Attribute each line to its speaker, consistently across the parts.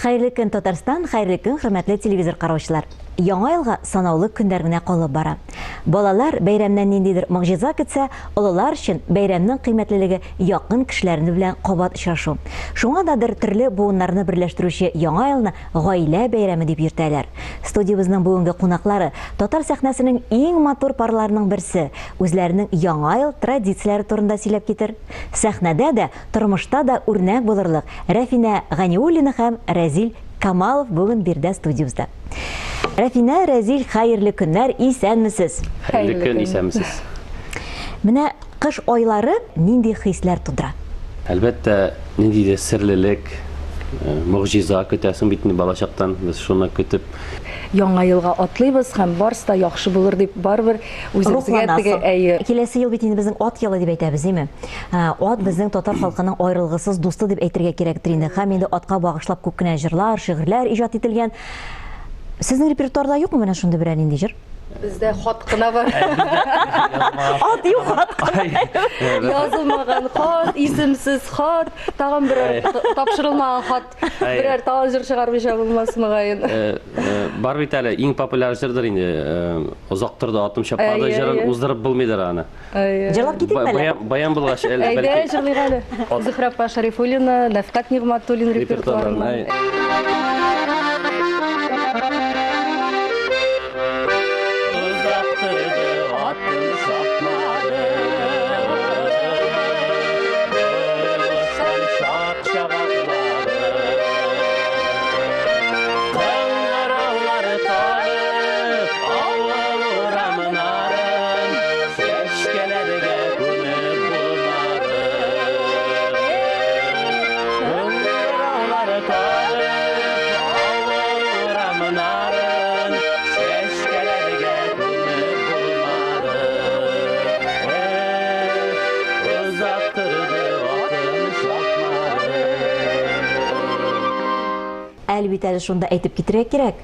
Speaker 1: Хәерле көн, Татарстан, хәерле көн, хөрмәтле телевизор караучылар. Яңа елга санаулы көннәр генә калып бара. Балалар бәйрәмнән ниндидер могҗиза көтсә, олылар өчен бәйрәмнең кыйммәтлелеге якын кешеләрне белән кабат очрашу. Шуңа дадыр төрле буыннарны берләштерүче Яңа елны гаилә бәйрәме дип йөртәләр. Студиябезнең бүгенге кунаклары, татар сәхнәсенең иң матур парларының берсе, үзләренең Яңа ел традицияләре турында сөйләп китер. Сәхнәдә дә, Тормышта да үрнәк булырлык Рәфинә Ганиуллина һәм Рәзил Камалов бүген биредә студиябездә. Рәфинә, Рәзил, хәерле көннәр, исәнмесез!
Speaker 2: Хәерле көн, исәнмесез!
Speaker 1: Менә кыш айлары нинди хисләр тудыра?
Speaker 2: Әлбәттә, ниндидер серлелек, могҗиза көтәсең бит инде балачактан, без шуны көтеп.
Speaker 3: Яңа елга атлыйбыз һәм барысы да яхшы булыр дип барыбер үзебезгә теге, әйе.
Speaker 1: Киләсе ел бит инде безнең ат елы дип әйтәбез, димме? Ат безнең татар халкының аерылгысыз дусты дип әйтергә кирәктер инде. Һәм инде атка багышлап күп кенә җырлар, шигырьләр иҗат ителгән. Сезнең репертуарда юкмы менә шундый берәр нинди җыр?
Speaker 3: Бездә хат кына бар.
Speaker 1: Ат юк, хат кына.
Speaker 3: Язылмаган хат, исемсез хат, тагын берәр тапшырылмаган хат, берәр тагын җыр чыгармыйча булмас мөгаен.
Speaker 2: Бар бит әле, иң популяр җырдыр инде, Озак торды атым чапмады җырын уздырып булмыйдыр аны.
Speaker 1: Җырлап китик әле.
Speaker 2: Баян булгач әле
Speaker 3: бәлки. Әйдә, җырлыйк әле. Зөһрә апа Шәрифуллина, Нәфкать Нигъмәтуллин репертуарыннан.
Speaker 2: Озак торды атым чапмады. Борылыштан чак-чак атлады. Кыңгыраулар тагып, Авыл урамнарын чәчкәләргә күмеп булмады. Кыңгыраулар тагып, авыл урамнарын чәчкәләргә күмеп булмады. Эх, озак торды атым чапмады.
Speaker 1: Әле бит әле шунда әйтеп китергә кирәк,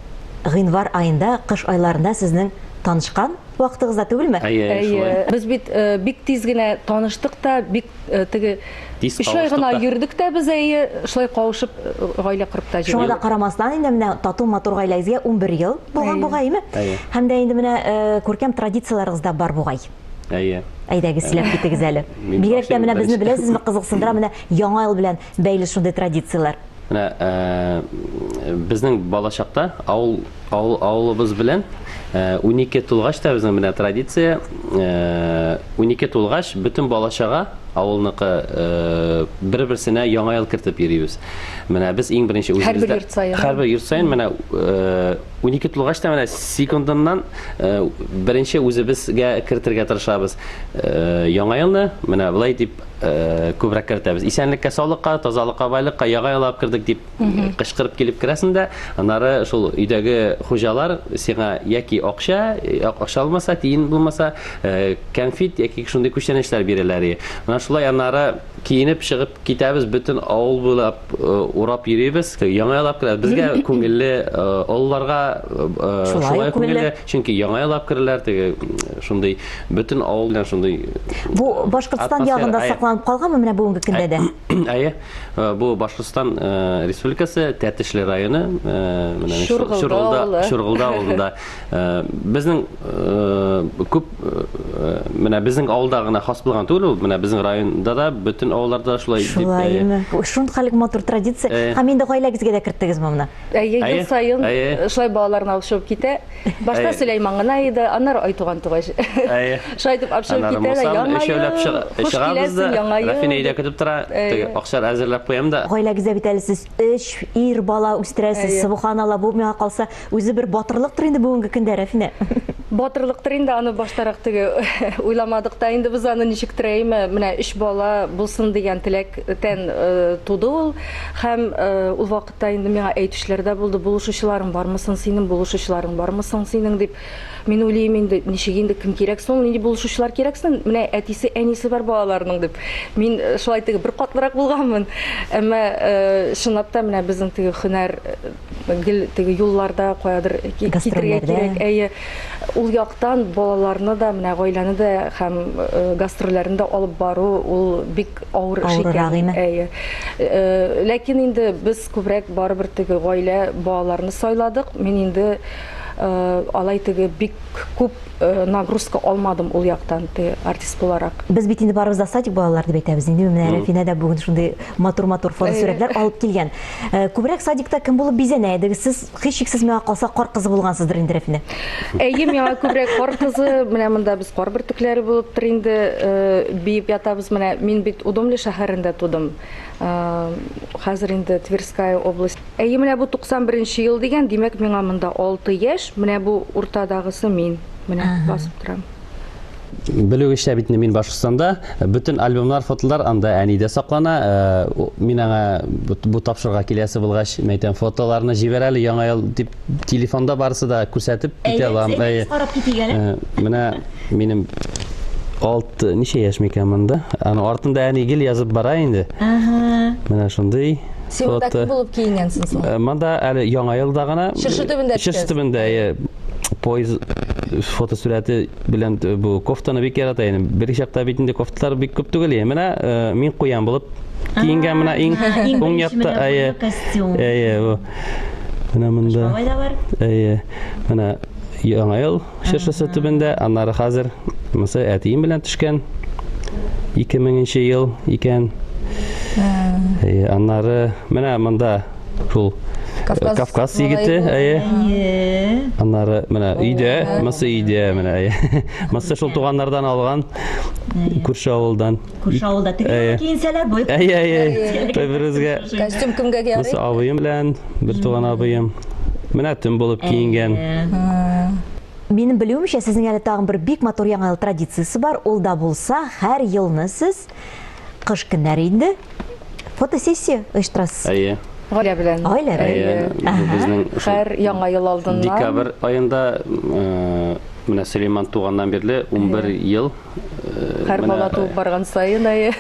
Speaker 1: гыйнвар аенда, кыш айларында сезнең танышкан вакытыгыз да түгелме?
Speaker 2: Әйе, шулай.
Speaker 3: Әйе. Без бит бик тиз генә таныштык та, бик теге
Speaker 2: Тиз
Speaker 3: өч ай
Speaker 2: кавыштык
Speaker 3: гына
Speaker 2: та.
Speaker 3: йөрдек тә без, әйе, шулай кавышып гаилә корып та
Speaker 1: Шуңа да
Speaker 3: җибәрдек.
Speaker 1: карамастан, инде менә тату матур гаиләгезгә 11 ел булган
Speaker 3: Әйе.
Speaker 1: бугай, әйеме?
Speaker 2: Әйе.
Speaker 1: Һәм дә инде менә күркәм традицияләрегез дә бар бугай.
Speaker 2: Әйе.
Speaker 1: Әйдәгез, сөйләп китегез әле.
Speaker 2: Мин
Speaker 1: Бигрәк тә
Speaker 2: башлыйм
Speaker 1: менә безне
Speaker 2: беренче.
Speaker 1: беләсезме, кызыксындыра менә Яңа ел белән бәйле шундый традицияләр.
Speaker 2: Менә безнең балачакта авыл авыл авылыбыз белән 12 тулгач та безнең менә традиция 12 тулгач бөтен балачага авылныкы бер-берсенә яңа ел кертеп йөрибез. Менә без иң беренче үзебездә
Speaker 3: Һәрбер йорт саен.
Speaker 2: Һәрбер йорт саен менә 12 тулгач та менә секундыннан беренче үзебезгә кертергә тырышабыз. Яңа елны менә болай дип күбрәк кертәбез. Исәнлеккә, саулыкка, тазалыкка, байлыкка яга ялап кердек дип кычкырып килеп керәсең дә, аннары шул өйдәге хуҗалар сиңа яки акча, акча алмаса, тиен булмаса, кәнфит яки шундый күчтәнәчләр бирәләр. Менә шулай аннары киенеп чыгып китәбез, бөтен авыл буйлап урап йөрибез. Яңа елап керәбез. Безгә күңелле, олыларга шулай күңелле, чөнки яңа елап керәләр, теге шундый бөтен авыл белән шундый
Speaker 1: Бу Башкортстан ягында сакланып калганмы менә бүгенге көндә дә?
Speaker 2: Әйе. Бу Башкортстан Республикасы Тәтешле районы, менә
Speaker 3: Чургылда,
Speaker 2: Чургылда авылында. Безнең күп менә безнең авылда гына хас булган түгел ул, менә безнең районда да, бөтен авылларда шулай дип.
Speaker 1: Шулаймы? Шундый матур традиция. Һәм инде гаиләгезгә дә керттегезме моны?
Speaker 3: Әйе, ел саен шулай балаларны алып чыгып китә. Башта Сөләйман гына иде, аннары Айтуган тугач.
Speaker 2: Әйе.
Speaker 3: Шулай итеп алып чыгып китә дә, яңа ел, хуш киләсең, яңа ел.
Speaker 2: Рәфинә өйдә көтеп тора, теге акчалар әзерләп куям да.
Speaker 1: Гаиләгездә бит әле сез өч ир бала үстерәсез, сөбханалла, бу миңа калса, үзе бер батырлыктыр инде бүгенге көндә, Рәфинә.
Speaker 3: Батырлыктыр инде, аны баштарак теге уйламадык та инде без аны ничектер, әйеме, менә өч бала булсын дигән теләктән туды ул. Һәм ул вакыт Та инде миңа әйтүчеләр дә булды, булышучыларың бармы соң синең, булышучыларың бармы соң синең дип. Мин уйлыйм инде, ничек инде кем кирәк соң, нинди булышучылар кирәк соң, менә әтисе, әнисе бар балаларның дип. Мин э, шулай теге бер катлырак булганмын. Әмма э, чынлап та менә безнең теге һөнәр э, гел теге юлларда каядыр китергә кирәк. Әйе. Ул Ул яктан балаларны да, менә гаиләне дә һәм гастрольләрне дә алып бару ул бик авыр эш икән. Әйе. Ләкин инде без күбрәк барыбер теге гаилә, балаларны сайладык. Мин инде алай теге бик күп нагрузка алмадым ул яктан, теге артист буларак.
Speaker 1: Без бит инде барыбыз да садик балалар дип әйтәбез. Инде менә Рәфинә дә бүген шундый матур-матур фотосурәтләр алып килгән. Күбрәк садикта кем булып бизәнә идегез? Сез һичшиксез миңа калса кар кызы булгансыздыр инде, Рәфинә.
Speaker 3: Әйе, миңа күбрәк кар кызы. Менә монда без кар бөртекләре булып тор инде, биеп ятабыз. Менә мин бит Удомля шәһәрендә тудым. Хәзер инде Тверская область. Әйе, менә бу 91 нче ел дигән, димәк, миңа монда 6 яшь, менә бу уртадагысы мин. Менә басып торам.
Speaker 2: Белүегезчә бит инде мин Башкортстанда, бөтен альбомнар, фотолар анда әнидә саклана. Мин аңа бу тапшыруга киләсе булгач, мин әйтәм, фотоларны җибәр әле, Яңа ел дип телефонда барысы да күрсәтеп китә алам.
Speaker 1: Әйдәгез, карап китик әле.
Speaker 2: Менә минем алты, ничә яшь микән монда? Аның артында әни гел язып бара инде. Менә шундый.
Speaker 4: Син монда кем булып киенгәнсең соң?
Speaker 2: Монда әле Яңа елда гына.
Speaker 4: Чыршы төбендә
Speaker 2: Чыршы төбендә, әйе. Поезд фотосурәте белән бу кофтаны бик ярата идем. Бер чакта бит инде кофталар бик күп түгел иде. Менә мин куян булып киенгән менә иң уң якта, әйе. Әйе, бу. Менә монда. Әйе. Менә Яңа ел чыршысы төбендә, аннары хәзер монысы әтием белән төшкән 2000 нче ел икән. Әйе, аннары менә монда шул
Speaker 4: Кавказ,
Speaker 2: Кавказ егете, әйе. Аннары менә өйдә, монысы өйдә менә, әйе. Монысы шул туганнардан алган, күрше авылдан.
Speaker 1: Күрше авылда теге киенсәләр, бу.
Speaker 2: Әйе, әйе. Бер-беребезгә.
Speaker 4: Костюм кемгә ярый?
Speaker 2: Монысы абыем белән, бер туган абыем. Менә төн булып киенгән.
Speaker 1: Минем белүемчә, сезнең әле тагын бер бик матур Яңа ел традициясе бар. Ул да булса, һәр елны сез кыш көннәре инде фотосессия оештырасыз.
Speaker 2: Әйе.
Speaker 3: Гаилә белән.
Speaker 1: Гаилә белән.
Speaker 2: Әйе. Бу безнең
Speaker 3: һәр Яңа ел алдыннан.
Speaker 2: Декабрь аенда менә Сөләйман туганнан бирле 11 ел.
Speaker 3: Һәр бала туып барган саен, әйе.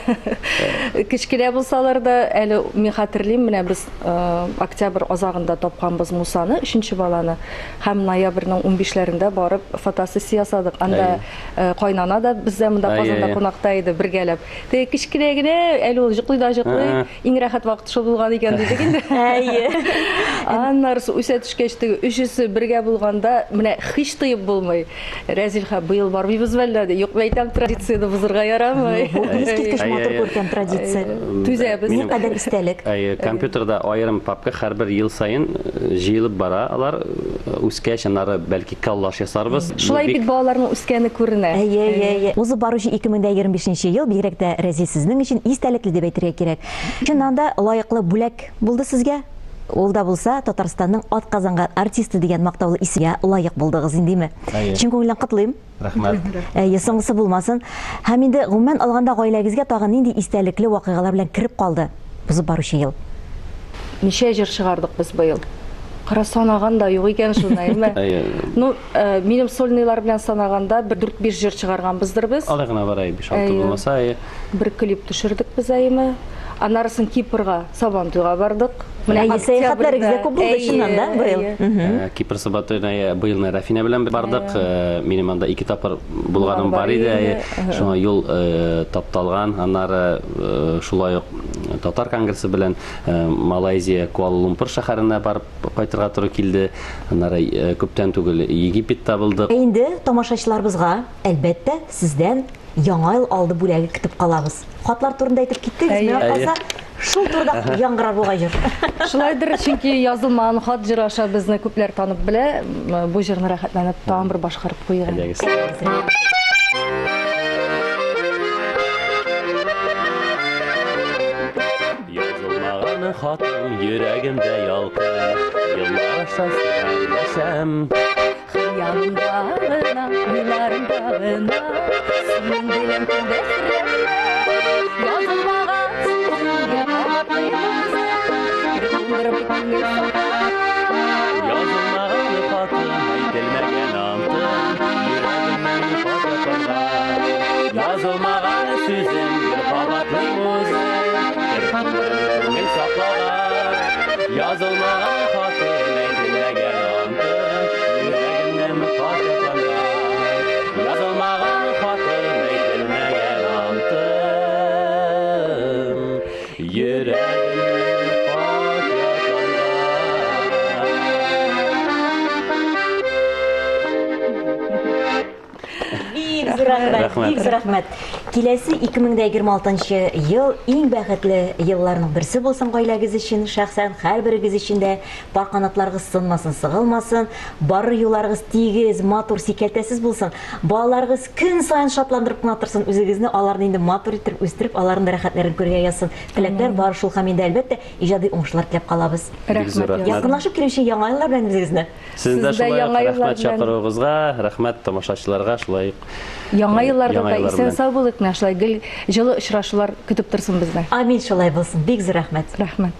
Speaker 3: Кечкенә булсалар да, әле мин хәтерлим, менә без октябрь азагында тапканбыз Мусаны, өченче баланы, һәм ноябрьнең 15-ләрендә барып фотосессия ясадык. Анда кайнана да бездә монда Казанда кунакта иде, бергәләп. Теге кечкенә генә, әле ул җоклый да җоклый, иң рәхәт вакыт шул булган икән дидек инде.
Speaker 1: Әйе.
Speaker 3: Аннары үсә төшкәч, теге өчесе бергә булганда, менә һич тыеп булмый. Рәзилха, быел бармыйбыз мәллә ди. Юк, мәйтәм, традицияне бозырга ярамый.
Speaker 1: Бу искиткеч матур күркәм традиция.
Speaker 3: Түзәбез.
Speaker 1: Никадәр истәлек.
Speaker 2: Әйе, компьютерда аерым папка һәрбер ел саен җыелып бара алар. Үскәч, аннары бәлки коллаж ясарбыз.
Speaker 3: Шулай бит балаларның үскәне күренә.
Speaker 1: Әйе, әйе, әйе. Узып баручы 2025 нче ел бигрәк тә Рәзил сезнең өчен истәлекле дип әйтергә кирәк. Чыннан да лаеклы бүләк булды сезгә. Ул да булса Татарстанның атказанган артисты дигән мактаулы исемгә лаек булдыгыз индеме?
Speaker 2: Әйе.
Speaker 1: Чын күңелдән котлыйм.
Speaker 2: Рәхмәт.
Speaker 1: Әйе, соңгысы булмасын. Һәм инде гомумән алганда гаиләгезгә тагын нинди истәлекле вакыйгалар белән кереп калды узып баручы ел?
Speaker 3: Ничә җыр чыгардык без быел? Кара санаган да юк икән шуны, әйме?
Speaker 2: Әйе.
Speaker 3: Ну, минем сольныйлар белән санаганда бер 4-5 җыр чыгарганбыздыр без.
Speaker 2: Алай гына бар, әйе, 5-6 булмаса, әйе.
Speaker 3: Бер клип төшердек без, әйеме? Аннарысын Кипрга Сабантуйга бардык.
Speaker 1: Менә Әйе, сәяхәтләрегез дә күп булды чыннан да быел.
Speaker 2: Кипр Сабантуена быел Рәфинә белән бардык. Минем анда ике тапкыр булганым бар иде. Шуңа юл тапталган. Аннары шулай ук Татар конгрессы белән Малайзия Куала-Лумпур шәһәренә барып кайтырга туры килде. Аннары күптән түгел Египетта булдык.
Speaker 1: Ә инде тамашачыларыбызга, әлбәттә, сездән Яңа ел алды бүләге көтеп калабыз. Хатлар турында әйтеп киттегез, миңа калса, шул турыда яңгырар бугай җыр.
Speaker 3: Шулайдыр, чөнки язылмаган хат җыры аша безне күпләр танып белә. Бу җырны рәхәтләнеп тагын бер башкарып куйыйк.
Speaker 2: Әйдәгез. Язылмаган хатың йөрәгемдә ялкын, еллар аша сиңа эндәшәм.
Speaker 3: Хыялымда гына, уйларымда гына, синең белән көндә серләшәм. Язылмаган сүзеңә кабатлыйм үзем, кер күңел саклап.
Speaker 2: Язылмаган хатым, әйтелмәгән антым, йөрәгемнән хат ятланган. Язылмаган сүзем, гел кабатлыйм үзем, кер күңел саклаган. Язылмаган хатым, әйтелмәгән антым, йөрәгемнән хат ятланган.
Speaker 1: рәхмәт,
Speaker 2: Рәхмәт.
Speaker 1: бик зур рәхмәт. Киләсе 2026 ел иң бәхетле елларның берсе булсын гаиләгез өчен, шәхсән һәрберегез өчен дә. Пар канатларыгыз сынмасын, сыгылмасын, барыр юлларыгыз тигез, матур, сикәлтәсез булсын. Балаларыгыз көн саен шатландырып кына торсын үзегезне, аларны инде матур иттереп үстереп, аларның да рәхәтләрен күрергә язсын. Теләкләр бары шул һәм инде, әлбәттә, иҗади уңышлар теләп калабыз.
Speaker 2: Бик зур
Speaker 3: Рәхмәт.
Speaker 2: рәхмәт.
Speaker 1: Якынлашып килүче Яңа еллар белән үзегезне.
Speaker 2: Сезне дә
Speaker 3: Сезне дә
Speaker 2: шулай ук
Speaker 3: Яңа еллар
Speaker 2: рәхмәт
Speaker 3: белән.
Speaker 2: чакыруыгызга, рәхмәт тамашачыларга шулай ук.
Speaker 3: Яңа елларда
Speaker 2: Яңа
Speaker 3: да
Speaker 2: еллар
Speaker 3: исән
Speaker 2: белән.
Speaker 3: сау булыйк, менә шулай гел җылы очрашулар көтеп торсын безне.
Speaker 1: Амин, шулай булсын. Бик зур рәхмәт.
Speaker 3: Рәхмәт.